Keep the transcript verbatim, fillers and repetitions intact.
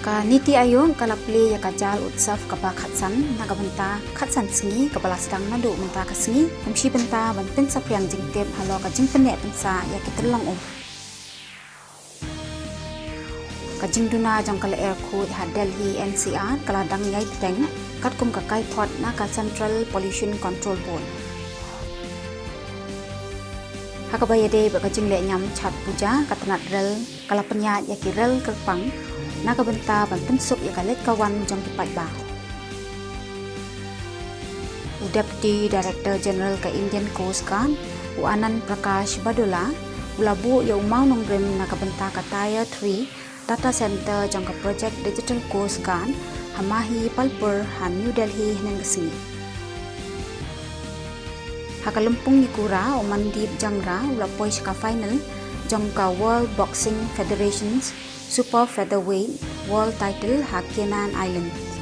Ka NITI Aayog ka la plie ïa ka Jal Utsav kaba khatsan na ka bynta khatsan sngi, kaba la sdang naduh mynta ka sngi kum shi bynta ban pynsaphriang jingtip halor ka jingpynneh pynsah ïa ki tyllong um. Ka jingduna jong ka lyer khuid ha Delhi NCR ka la dang ïai bteng katkum ka kaiphod na ka Central Pollution Control Board. Ha kaba ïadei bad ka jinglehñiam Chhath Puja, ka tnat rel ka la pynïaid ïa ki rel kyrpang na ka bynta ban pynsuk ïa ka leit ka wan jong ki paidbah. U Deputy Director General ka Indian Coast Guard, u Anand Prakash Badola, u la buh ïa u mawnongrim na ka bynta ka Tier three Data Center jong ka Project Digital Coast Guard ha Mahipalpur ha New Delhi hynnin ka sngi. Ha ka lympung Yakura, u Mandeep Jangra u la poi sha ka final jong ka World Boxing Federation's Super Featherweight World Title ha Cayman Island.